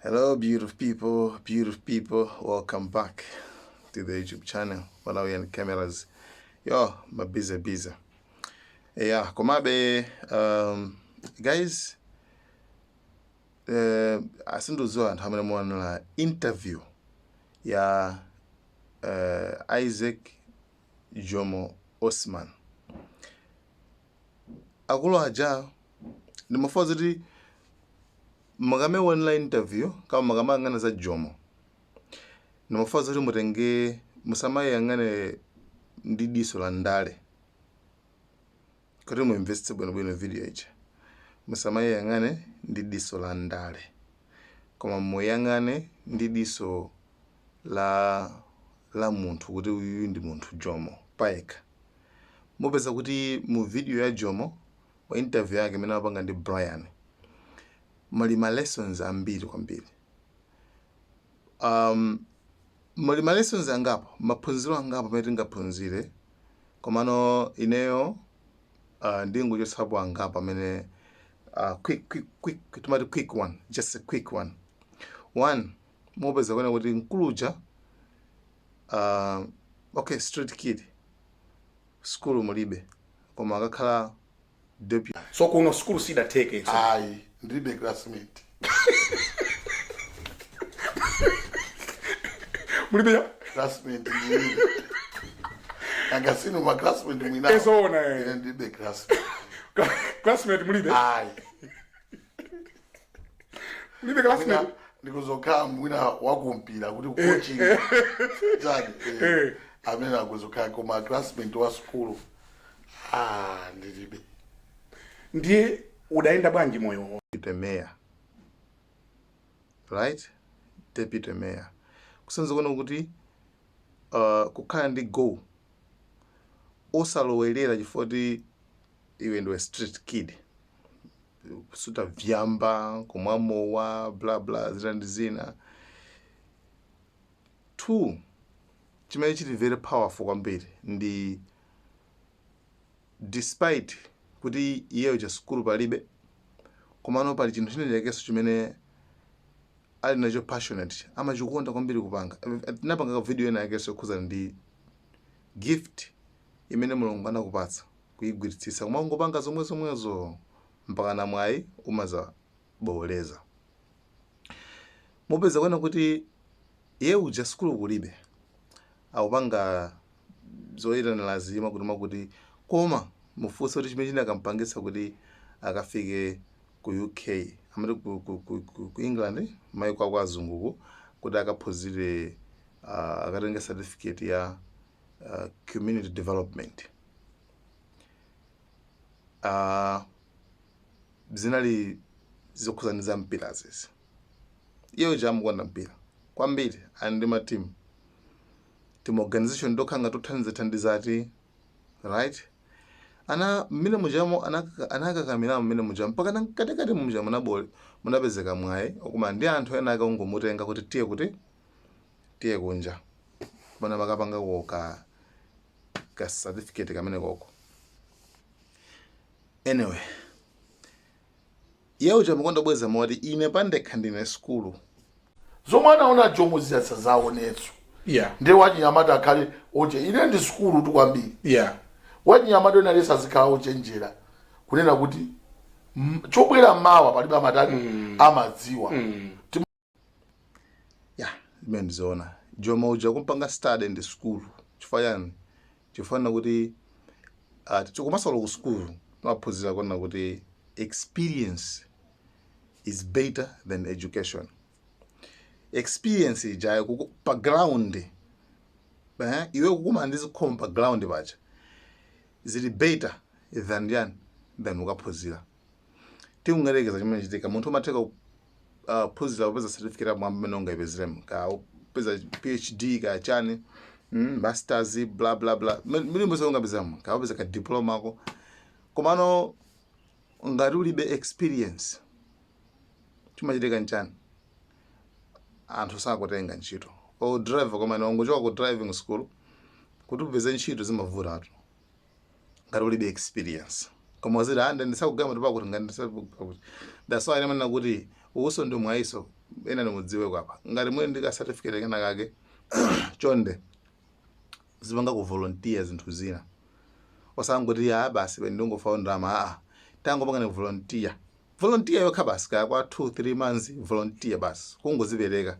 Hello, beautiful people, beautiful people. Welcome back to the YouTube channel. Malawian Cameras. Yo, ma busy busy. Yeah, komabe guys, asindiuziwa anthu amene muonera interview ya Isaac Jomo Osman. Akulu aja ndimafuna kuti mukamaonera interview kama mukamayang'ana za Jomo, ndimafuna kuti mutenge, musamayang'ane ndi diso la ndale kuti muimvetse bwinobwino video ija. Musamayang'ane ndi diso la ndale, koma muyang'ane ndi diso la munthu, kuti uyu ndi munthu Jomo payekha. Mupeza kuti mu video ya Jomo, mu interview yake imene amapanga ndi Brian, muli ma lessons ambiri kwambiri. Muli ma lessons angapo, maphunziro angapo amene tingaphunzire, komano ineyo ndingochotsapo angapo amene quick quick quick, timati quick one, just a quick one. One, mupeza kuona kuti mkuluja, okay, street kid, school mulibe, koma akakhala deputy. So kuno skulu sidatheke? Ayi, ndilibe classmate. Mulibe ya? Classmate ndilibe. Angasino ma classmate mwina. Ezoona, eh. Ine ndilibe classmate. Classmate mulibe? Ayi. Mulibe classmate? Mwina ndikuzokhala mwina wakumpira kuti coaching chani, amene akuzokhala, koma classmate wa school, ah, ndilibe. Ndiye udayenda bwanji moyo? Deputy mayor, right? Deputy mayor, kusenza kuona kuti kukhala ndi goal, osalowerera chifukwa kuti iwe ndiwe street kid, kusuta vyamba, kumwa mowa, bla bla, zina ndi zina. Two, chimene chili very powerful kwambiri ndi despite kuti iyeyo cha sukulu palibe, komano pali chinthu china chakenso chimene ali nacho passionate, amachikonda kwambiri kupanga. Tinapanga video ina yakenso yokhuzana ndi gift imene Mulungu anakupatsa, kuyigwiritsitsa, koma ungopanga zomwe zomwezo mpaka na mwayi umazaboleza. Mupeza kuona kuti iye uja sukulu kulibe, akupanga zoyitanira zima kuti makuti, koma mufunse kuti chimene chinakampangitsa kuti akafike ku UK, amati ku England, maiko ako azunguku, kuti akaphunzire, akatenge certificate ya community development. Zinali zokhuzana za mpira zizi. Iye uja amakonda mpira kwambiri, ali ndi matimu, team organization ndokha tothandiza thandizati, right? Ana mmene mujamo anakakamira mmene mujamo mpaka na mkatikati muja munabole munapezeka mwayi okoma ndi anthu ena ake ongomutenga kuti tiye, kuti tiye kunja kumene makapanga ka certificate kamene koko. Anyway, iye uja amakonda bweza moti ine pandekha ndine sukulu. Zomwe anaona Jomo ziyasa zaonetso. Ndiye wachinyamata akhale oche, ine ndi sukulu tu kwambiri. Wachinyamata ena alese azikhala ochenjera kunena kuti chobwera mawa palibe amatani amadziwa. Ya, zimene ndizoona. Jomo uja kumpanga study ndi sukulu. Chifukwa chani? Chifukwa kuti tikumasolo ku sukulu timaphunzira kuona kuti experience is better than education. Experience ijayo pa ground, iwe kukumana ndi zikhomo pa ground paja zili better than yani, than ukaphunzira. Tikungalekeza chimene chitika, munthu umatheka phunzira, kupeza certificate yamwamba imene ungayipezeremo, ka kupeza PhD, ka chani, masters, bla bla bla, milimbo ungapezeremo, ka upeza ka diploma ako, komano ngati ulibe experience, chimachitika nchani? Anthu sakutenga ntchito. O driver, koma ine wangochoka ku driving school, kuti upeze ntchito zimavutatu ngati ulibe experience. Koma uziti ande ndisakugama tipakuti ngati ndisakuti, that's why imanena kuti uso ndi mwayiso. Ena nimudziwe apa, ngati muli ndi ka certificate kena kake, chonde zipanga ku volunteer zinthu zina, osangoti ya basi ndingofa ndalama. Aa, tangopanga ni volunteer, volunteer yokha basi, kaya kwa 2 3 months, volunteer basi, kungozipereka,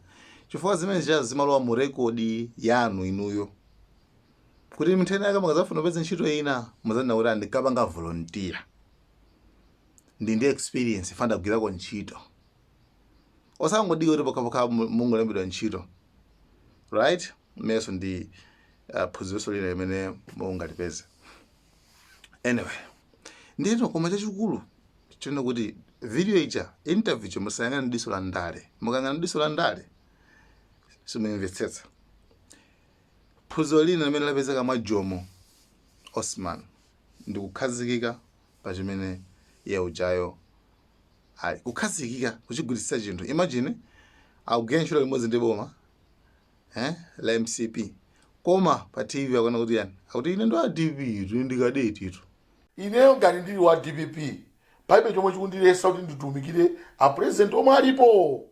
chifukwa zimene zija zimalowa mu record yanu inuyo, kuti mnthena yake mukazafuna kupeza ntchito ina, muzanena kuti andikapanga volunteer, ndi experience, fanda kugwirako ntchito, osangodika kuti pokhapokha mungolembedwa ntchito, right? Imenso ndi phunziro lina limene mungalipeze. Anyway, ndino koma chachikulu chino kuti video ija, interview ija, musayang'ane diso la ndale. Mukayang'ana diso la ndale, simuyimvetsetsa. Phunziro lina limene lapezeka mwa Jomo Osman ndi kukhazikika pa chimene iye ujayo ali, kukhazikika, kuchigwiritsa chinthu. Imagine, akugwira ntchito limodzi ndi boma la MCP, koma pa TV akuona kuti yani, akuti ine ndo a DP, ndi cadet tu. Ineyo ngati ndili wa DPP, palibe chomwe chikundilesa kuti nditumikire a president omwe alipo.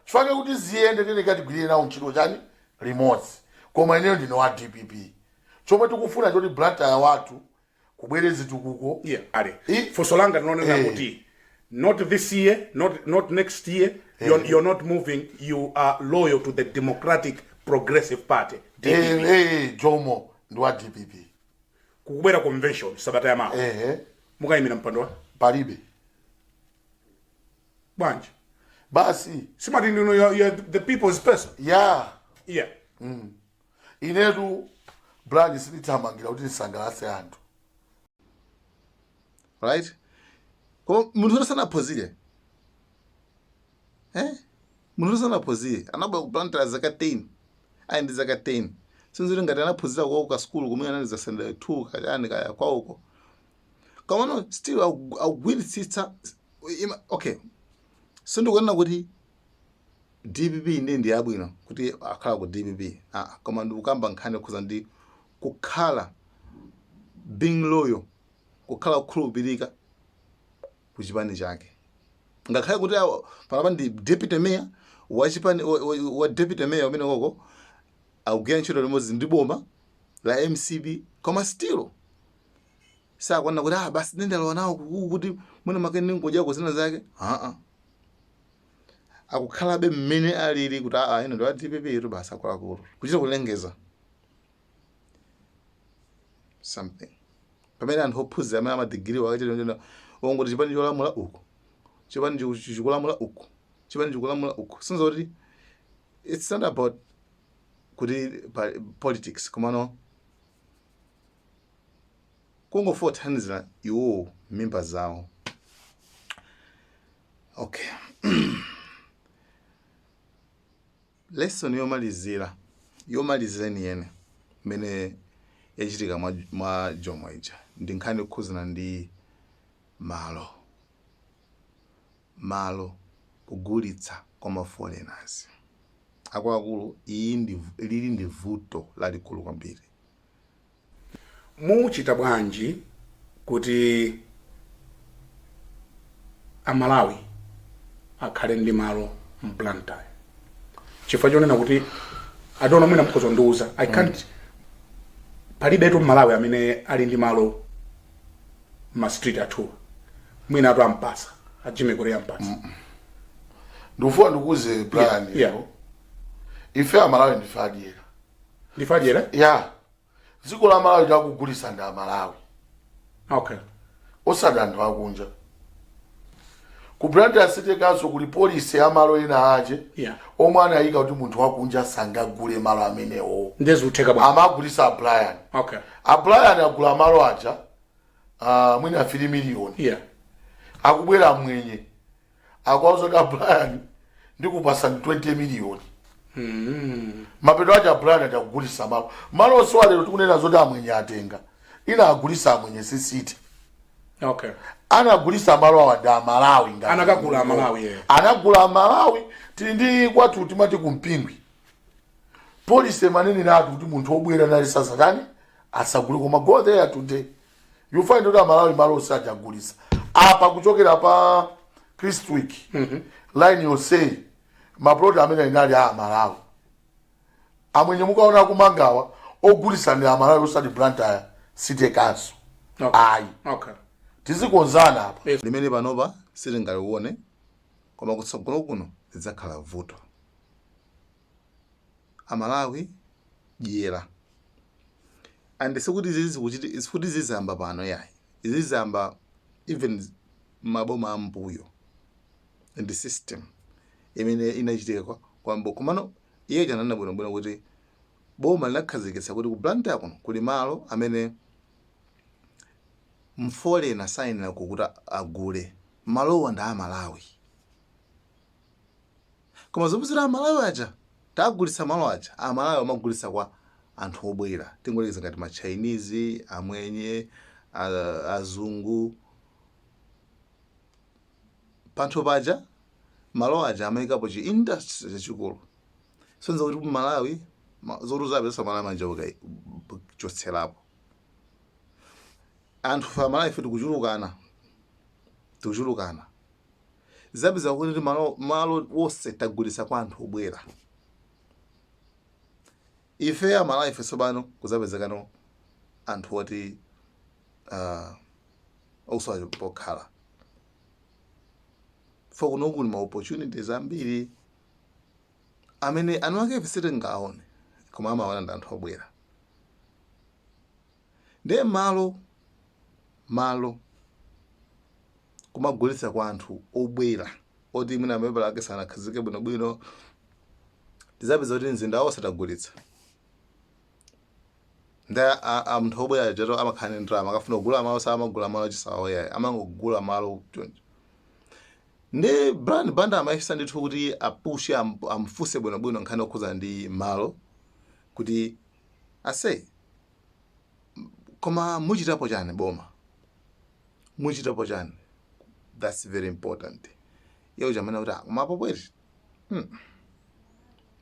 Chifukwa kuti ziyende, tene tigwirire nawo ntchito chani limodzi. Koma ineyo ndine wa DPP. Chomwe tikufuna choti Blantyre wathu kubwere zitukuko. Yeah, ale funso langa ndinonena kuti not this year, not next year, you're not moving. You are loyal to the Democratic Progressive Party, DPP. Jomo ndi wa DPP. Kukubwera convention sabata yamawa. Mukayimira mpando wa Palibe. Bwanji? Basi. Simati ndino you're the people's person? Yeah. Inetu Brian sindithamangira kuti ndisangalatse anthu. Right, koma munthu sanaphunzire, eh? Munthu sanaphunzire, anabwera ku Blantyre zaka 10, ali ndi zaka 10. Sinzoti ngati anaphunzira kwawo ka school kumene anali za standard 2 kachani kaya kwawoko, komano still akugwiritsitsa. Okay, sindikunena kuti DPP ndi yabwino kuti akhala ku DPP, ah, koma ndikukamba nkhani yokhuza ndi kukhala being loyal, kukhala kukhulupirika ku chipani chake, ngakhale kuti panopa ndi deputy mayor wa chipani, wa deputy mayor umene koko akugwira ntchito limodzi ndi boma la MCP, koma still sakuona kuti ah, basi ndendalowa nawo kuku kuti mwina make ndingodyako zina zake. Aa, akukhalabe mmene alili kuti aa, ino ndi wa DPP tu basi, akuluakulu, kuchita kulengeza something, pamene anthu ophunzira amene amadigiri wakachita ongoti chipani cholamula uku, chipani chikulamula uku, chipani chikulamula uku. Sinza kuti it's not about kuti politics, komano kungofothanizira iwowo mimba zawo. Okay, lesson yomalizira, yomalizira yeniyeni imene yachitika mwa Jomo ija ndi nkhani yokhuzana ndi malo, malo kugulitsa kwa ma foreigners. Akuluakulu, iyi ndi lili ndi vuto lalikulu kwambiri. Muchita bwanji kuti Amalawi akhale ndi malo m'Blantyre? Chifukwa chonena kuti, I don't know, mwina mukhoza kundiuza, I can't, palibetu Mmalawi amene ali ndi malo ma street athuwa. Mwina atu ampasa a Jimmy Korea mpasa. Ndikufuna ndikuuze, Brian, lero ife Amalawi ndife adyera. Ndife adyera? Ya, dziko la Malawi takugulisa ndi Amalawi, osati anthu akunja. Ku Blantyre City Council kuli policy ya malo ena ache omwe anayika kuti munthu wakunja sangagule malo amenewo. Ndezikutheka bwanji? Amagulisa a Brian. A Brian agula malo aja, mwina 3 million. Akubwera mwenye, akuwauza kuti a Brian, ndikupasani 20 million. Mapeto ache a Brian achakugulisa malo. Malo onse lero tikunena zoti amwenye atenga, ina agulisa amwenye sisiti. Anagulisa malo awa ndi Amalawi ngati. Anakagula Amalawi, yeah. Anagula Amalawi. Tili ndi kwathu timati kumpingwi policy maneneratu kuti munthu wobwera nali sasatani asagule. Koma go there today, you find kuti Amalawi malo onse achagulisa. Apa kuchokera pa Christwick line yonseyi, Maploti amene inali a Malawi, amwenye mukaona kumangawa ogulitsa ndi Amalawi, osati Blantyre City Council. Ayi. Tizikonzana apa. Limene panopa sitingalione, koma kutsogolo kuno lidzakhala vuto. Amalawi dyera, and sikuti izi sikuti zizamba pano yayi, zizamba even maboma ambuyo and system imene inachitika kwambo. Komano iye chanena bwinobwino kuti boma linakhazikitsa kuti ku Blantyre kuno kuli malo amene mforeigner sayenera kuti agule. Malowa ndi Amalawi, koma zopezera Amalawi aja tagulitsa malo aja, Amalawi amagulitsa kwa anthu obwera, tingolekeza ngati ma Chinese, amwenye, azungu. Panthu paja malo aja amayikapo chi industry chachikulu, sonza kuti Malawi zoti zapeza Malawi manja ukachotserapo anthu fa Malawi ife tikuchulukana, tikuchulukana. Zapeza kuti malo wonse tagulitsa kwa anthu obwera. Ife Amalawi ife tsopano kuzapezekano anthu oti okusowa pokhala fo. Kuno kuli ma opportunities ambiri amene anu ake ife sitingaone, koma amaona ndi anthu obwera. Ndiye malo kumagulitsa kwa anthu obwera oti mwina mapepala ake sanakhazike bwinobwino, tizapeza kuti mzinda wonse tagulitsa. Ndi munthu obwera ajato amakhala ndi ndalama, akafuna kugula malo samagula malo chisawawa yayi, amangogula malo choncho. Ndi Brian Banda amayesa ndithu kuti apushe, amfuse bwinobwino nkhani yokhuzana ndi malo kuti ase, koma muchitapo chani boma, muchitapo chani? That's very important. Iye chamene kuti koma apo bweti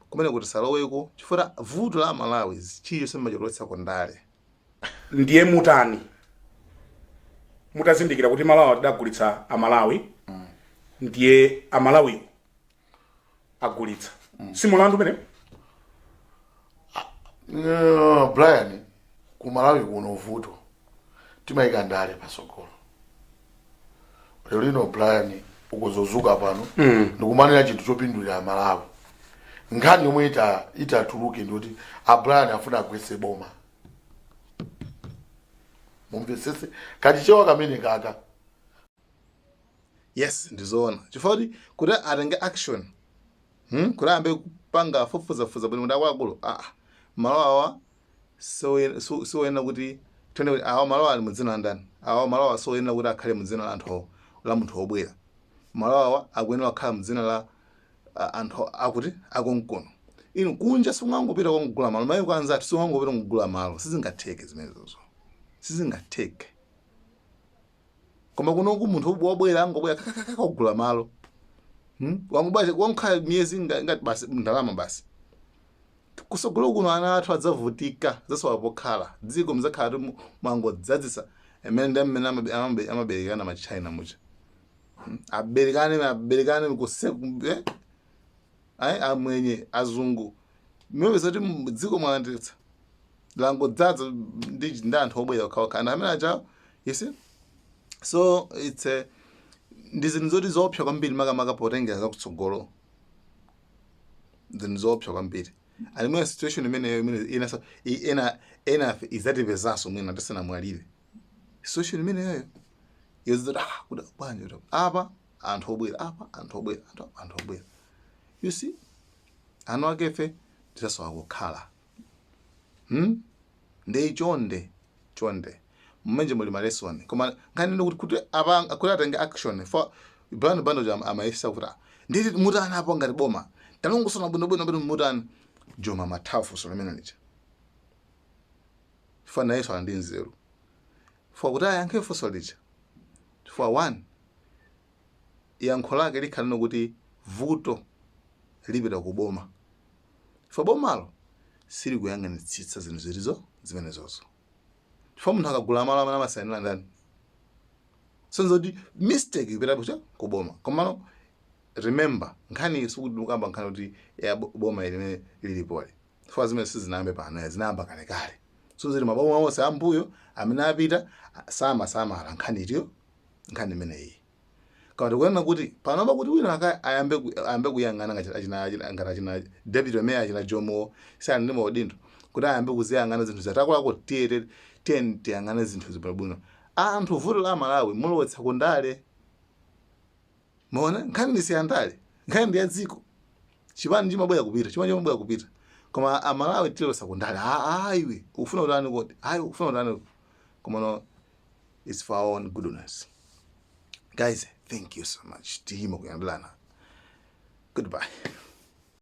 kumene kuti saloweko, chifukwa vuto la Malawi chilichonse machilowetsa kundale. Ndiye mutani mutazindikira kuti Malawi tidagulitsa Amalawi, ndiye Amalawiwo agulitsa? Si mulandu umene? Brian, ku Malawi kuno vuto timayika ndale pasogolo. Lero lino, Brian, ukuzozuka pano ndikumanena chinthu chopindulira Malawi, nkhani yomwe itatuluke ndikuti a Brian afuna agwetse boma. Mumvetsetse kachichewa kamene kaka. Yes, ndizoona, chifukwa kuti atenge action, Kuti ayambe kupanga fufuzafuza bwino kuti akuluakulu, malo awa siwoyenera kuti tione kuti awa malo ali mudzina la ndani, awa malo awa siwoyenera kuti akhale mudzina la anthu, la munthu wobwera, malo awa akuyenera kukhala mudzina la anthu akuti akonkono. Inu kunja simungangopita kungogula malo, mayiko anzathu simungangopita kungogula malo, sizingatheke zimenezozo, sizingatheke. Koma kunoku munthu wobwera angobwera kakakaka kugula malo, Wangobwera wankhala miyezi ngati basi ndalama basi. Kusogolo kuno ana athu adzavutika, adzasowa pokhala, dziko muzakhala ti mwangodzadzisa mmene ndi mmene amaberekana ma China muja, Aberekane, aberekane kuseku, eh? Ayi, amwenye, azungu, mupeza kuti dziko mwalanditsa langodzaza ndi anthu obwera okhaokha, anthu amene aja, you see. So it's a ndi zinthu zoti zoopsa kwambiri, makamaka potengera zakutsogolo, zinthu zoopsa kwambiri. And mwina situation imeneyo imene ena afe izatipezanso mwina tisanamwalire, situation imeneyoyo yozoti kuda bwanji kuti apa anthu obwera, apa anthu obwera, anthu obwera, you see, anu akefe tizasowa kukhala, Ndi chonde chonde mmenje muli ma lesson, koma nkhani ndi kuti apa kuti atenge action for Brian Banda uja amayesa kuti nditi mutani apo ngati boma, talongosona bwinobwino bwino, mutani? Joma amathawa funso limene lija, chifukwa nayenso ali ndi nzeru for kuti ayankhe funso lija, chifukwa one, yankho lake likhala kuti vuto lipita ku boma, chifukwa bomalo silikuyang'anitsitsa zinthu zilizo zimenezozo, chifukwa munthu akagula malo amene amasainira ndani? Sonza kuti mistake ipita kucha ku boma. Komano Remember, nkhani sikuti mukamba nkhani kuti ya boma limene lilipoli, chifukwa zimene sizinayambe pano, zinayamba kalekale. So zili maboma onse ambuyo amene apita samasamala nkhani itiyo, nkhani imeneyi. Koma tikuona kuti panopa kuti wina aka ayambe kuyang'ana ngati ngati achina deputy mayor, achina Jomo sali ndi maudindo kuti ayambe kuziyang'ana zinthu zatakulako. Tiye tiye tiyang'ane zinthu zibwinobwino. Anthu, vuto la Malawi, mulowetsa kundale. Maona, nkhani ndi siyandale, nkhani ndi ya dziko. Chipani chimabwera kupita, chipani chimabwera kupita, koma Amalawi tilowetsa kundale. Ah, iwe ukufuna utani kodi? Ayi, ukufuna utani? Koma no, it's for our own goodness. Guys, thank you so much. Tiyima kuyandilana. Goodbye.